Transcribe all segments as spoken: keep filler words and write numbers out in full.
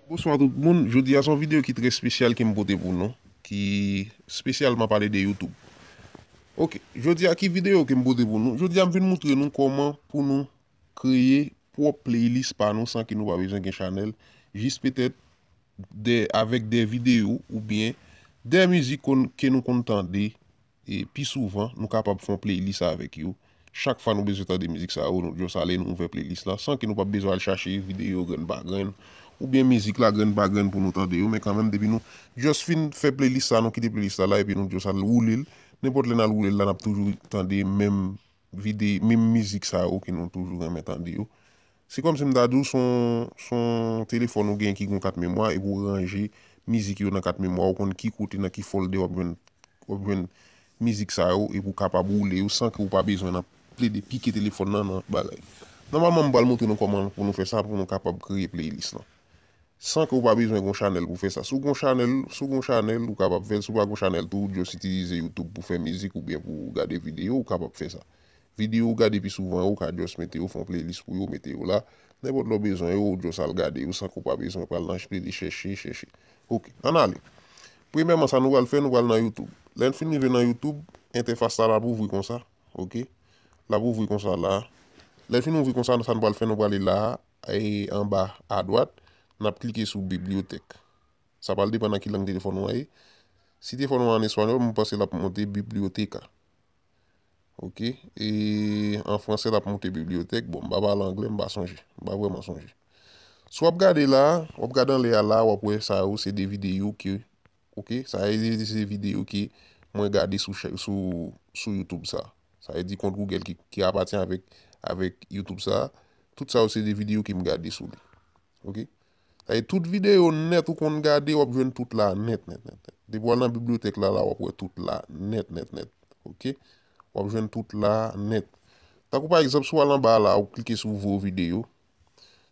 Bonswa tout moun, jodi a se yon videyo ki trè espesyal ke m pote pou nou, ki espesyalman pale de YouTube. Ok, jodi a ki videyo ke m pote pou nou? Jodi a m vin moutre nou kòman pou nou kreye pwòp playlist pa nou san ke nou pa bezwen gen chanèl, jis petèt de, avèk de videyo oubyen de mizik konn, ke nou konn tande e pi souvan, nou kapab fè yon playlist avèk yo. Chak fwa nou bezwen tande mizik sa yo, nou just ale, nou ouvè playlist la, san ke nou pa bezwen al chache videyo grenn pa grenn, oubyen mizik la grenn pa grenn pou nou tande yo, men kanmenm, depi nou just fin fè playlist la, nou kite playlist la la, epi nou just al woule l, nenpòt lè n al woule l la, n ap toujou tande menm vide, menm mizik sa yo ke nou toujou renmen tande yo. Se kòmsi m ta di w, se yon, se yon telefòn ou gen ki gen yon kat memwa, epi w ranje mizik yo nan kat memwa, ou konn ki kote, nan ki folder w ap jwenn, w ap jwenn mizik sa yo, epi w kapab woule yo san ke w pa bezwen nan plede pike telefòn nan, nan bagay. Nòmalman, m pral montre nou kòman pou nou fè sa, pou nou kapab kreye playlist lan. San ke w pa bezwen gen yon chanèl pou fè sa. Si w gen yon chanèl, si w gen yon chanèl, ou kapab fè l. Si w pa gen yon chanèl tou, ou just itilize YouTube pou fè mizik oubyen pou gade videyo, ou kapab fè sa. Videyo ou gade pi souvan yo, ou ka just mete yo, fè yon playlist pou yo, mete yo la. Nenpòt lè w bezwen yo, ou just al gade yo san ke w pa bezwen pral nan plede chèche, chèche. Ok, ann ale. Premyèman, sa nou pral fè, nou pral nan YouTube. Lè n fin rive nan YouTube, entèfas la l ap ouvri konsa. Ok? L ap ouvri konsa la. Lè l fin ouvri konsa, sa n pral fè, nou prale la, e anba adwat, n ap klike sou bibliyotèk. Sa pral depann nan ki lang telefòn ou an ye. Si telefòn ou an an espanyòl, mwen panse l ap monte biblioteca. Ok? E an fransè, l ap monte bibliyotèk. Bon, m pa pale anglè, m pa sonje. M pa vrèman sonje. Si w ap gade la, w ap gade anlè a la, w ap wè sa yo se de videyo ke, ok? Sa yo se videyo ke mwen gade sou, sou, sou YouTube sa. Sa vle di kont Google ki, ki apatyen avèk, avèk YouTube sa. Tout sa yo se de videyo ke m gade sou li. Ok? Sa vle di tout videyo nèt ou konn gade, w ap jwenn tout la nèt, nèt, nèt, nèt. Depi w al nan bibliyotèk la, la, w ap wè tout la nèt, nèt, nèt. Ok? W ap jwenn tout la nèt. Tankou pa egzanp, si w al anba la, ou klike sou vos vidéos.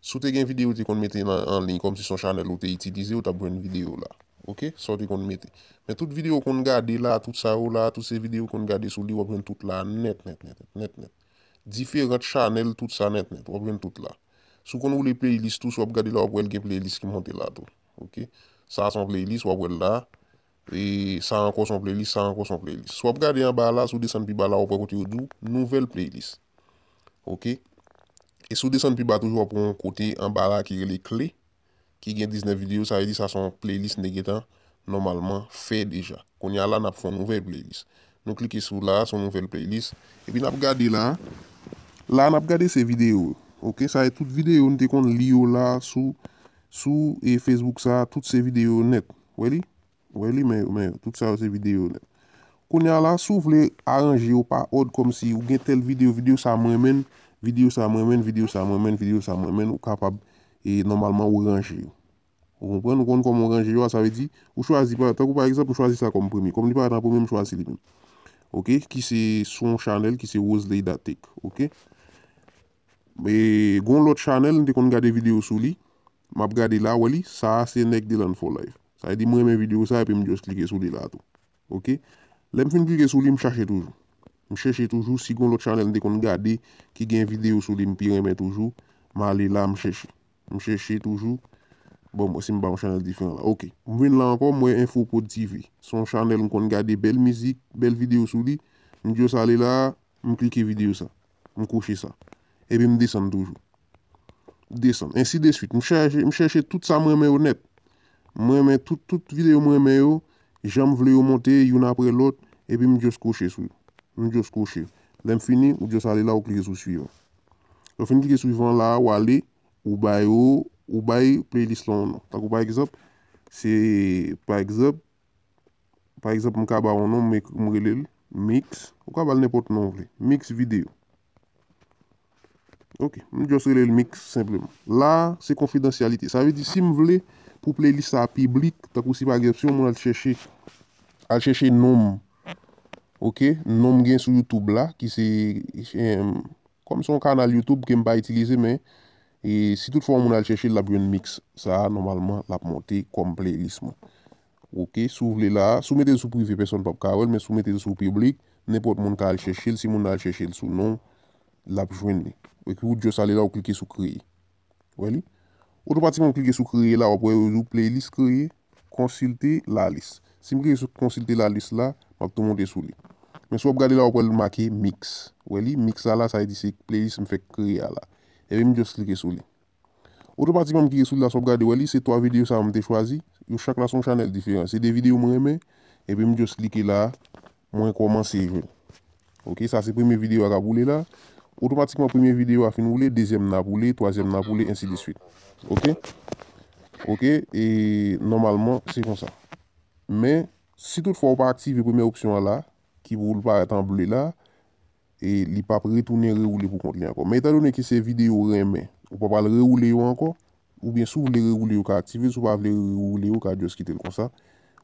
Si w te gen videyo w te konn mete nan, an liy, kòmsi se yon chanèl ou te itilize, ou t ap jwenn videyo la. Ok? Sa w te konn mete. Men tout videyo w konn gade la, tout sa yo la, tout se videyo w konn gade sou li, w ap jwenn tout la nèt, nèt, nèt, nèt, nèt. Diferan chanèl, tout sa nèt, nèt. W ap jwenn tout la. Si w konn woule playlist tou, si w ap gade la, w ap wè l gen playlist ki monte la tou. Ok? Sa a se yon playlist, w ap wè l la. E sa a ankò se yon playlist, sa a ankò se yon playlist. Si w ap gade anba la, si w desann pi ba la, w ap wè kote yo di w nouvèl playlist. Ok? E si w desann pi ba toujou, w ap wè yon kote anba la ki rele kle, ki gen diznèf videyo, sa vle di sa se yon playlist m te gentan nòmalman fè deja. Kounye a la, n ap fè yon nouvèl playlist. Nou klike sou la, se yon nouvèl playlist. Epi n ap gade la. La, n ap gade se videyo. Ok, sa e tout videyo n te konn li yo la sou, sou e Facebook sa, tout se videyo nèt. Wè li? Wè li, men, men tout sa yo se videyo nèt. Kounye a la, si w vle aranje yo pa òd, kòmsi ou gen tèl videyo, videyo sa mwen menm, videyo sa mwen menm, videyo sa mwen menm, videyo sa mwen menm, ou kapab, e nòmalman, ou ranje yo. Ou konprann? Ou konn kòman w ranje yo a, sa vle di, ou chwazi, pa, tankou pa egzanp, ou chwazi sa kòm premye. Kòm li parèt an premye, m chwazi li menm. Ok? Ki se sou yon chanèl ki se Rose Leida Tech. Ok? E gon lòt chanèl, m te konn gade videyo sou li. M ap gade la, wè li, sa a se nèg Dylan for Life. Sa vle di, m renmen videyo sa, epi m just klike sou li la tou. Ok? Lè m fin klike sou li, m chache toujou. M chèche toujou, si gon lòt chanèl m te konn gade, ki gen videyo sou li, m pi renmen toujou, m ale la, m chèche. M chèche toujou. Bon, mwen, si m pa yon chanèl diferan la. Ok. M vin la ankò, m wè Infopod T V. Se yon chanèl m konn gade bèl mizik, bèl videyo sou li. M just ale la, m klike videyo sa. M kouche sa. Epi m desann toujou. Desann. Ensi de swit. M chèche, m chèche tout sa m renmen yo nèt. M renmen tout, tout videyo m renmen yo. Jan m vle yo monte, youn apre lòt. Epi m just kouche sou yo. M just kouche. Lè m fini, ou just ale la, ou klike sou swivan. Lè w fin klike swivan la, ou ale, ou bay yo, ou bay playlist lan yon non. Tankou pa egzanp, se, pa egzanp, pa egzanp, m ka ba yon non, m, m rele l Mix, ou ka ba l nenpòt non w vle. Mix videyo. Ok, m just rele l Mix senpleman. La, se konfidansyalite. Sa vle di, si m vle pou playlist sa piblik, tankou si pa egzanp, si yon moun al chèche, al chèche non m, ok, non m gen sou YouTube la, ki se, em, kòm se yon kanal YouTube ke m pa itilize, men, e, si toutfwa yon moun al chèche l, l ap jwenn mix sa a, nòmalman, l ap monte kòm playlist mwen. Ok, si w vle la, si w mete l sou prive, pèsonn p ap ka wè l, men si w mete l sou piblik, nenpòt moun ka al chèche l, si moun nan al chèche l sou non w, l ap jwenn li. Epi ou just ale la, ou klike sou kreye. Wè li? Otomatikman, m klike sou kreye la, w ap wè yo di w playlist kreye, konsilte lalis. Si m klike sou konsilte lalis la, m ap tou monte sou li. Men si w ap gade la, w ap wè l make mix. Wè li, mix la la, sa vle di se playlist m fèk kreye a la. Epi m just klike sou li. Otomatikman, m klike sou li la, si w ap gade, wè li, se twa videyo sa yo m te chwazi. Yo chak la se yon chanèl diferan. Se de videyo m renmen, epi m just klike la, mwen kòmanse jwe l. Ok, sa se premye videyo a k ap woule la. Otomatikman, premye videyo a fin woule, dezyèm nan ap woule, twazyèm nan ap woule, ensi de swit. Ok? Ok, e nòmalman, se konsa. Men, si toutfwa ou pa aktive premye opsyon an la, ki pou l parèt an ble la, e li p ap retounen rewoule pou kont li ankò. Men etandone ke se videyo ou renmen, ou pa pral rewoule yo ankò, oubyen si w vle rewoule yo, ou ka aktive l, si w pa vle rewoule yo, ou ka just kite l konsa.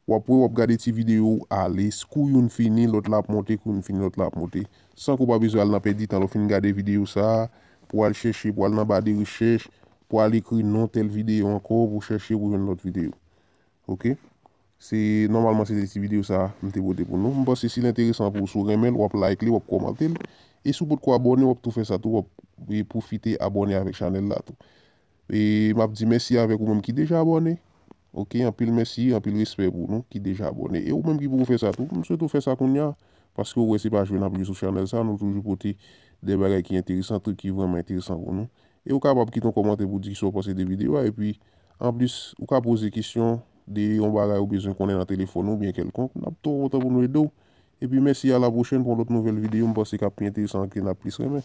W ap wè, w ap gade ti videyo w ale, kou youn fini, lòt la ap monte, kou youn fini, lòt la ap monte. San ke w pa bezwen al nan pèdi tan, lè w fin gade videyo sa a, pou w al chèche, pou w al nan ba de rechèch, pou w al ekri non tèl videyo ankò, pou w chèche, pou w jwenn lòt videyo. Ok? Se, nòmalman, se te ti videyo sa a m te pote pou nou. M panse si l enteresan pou ou, si w renmen l, w ap like li, w ap kòmante l. E si w potko abòne, w ap tou fè sa tou, w ap, e, pwofite abòne avèk chanèl la tou. E m ap di mèsi avèk ou menm ki deja abòne. Ok, anpil mèsi, anpil respè pou nou ki deja abòne. E ou menm ki poko fè sa tou, m swete w fè sa kounye a, paske w wè se pa jwe n ap jwe sou chanèl sa, nou toujou pote de bagay ki enteresan, trik ki vrèman enteresan pou nou. E ou kapab kite yon kòmantè pou di kisa w panse de videyo a, epi anplis, ou ka poze kesyon de yon bagay ou bezwen konnen nan telefòn ou byen kèlkonk. N ap twò kontan pou nou ede w. Epi mèsi, a la pwochèn pou yon lòt nouvèl videyo, m panse k ap pi enteresan ke n ap plis renmen.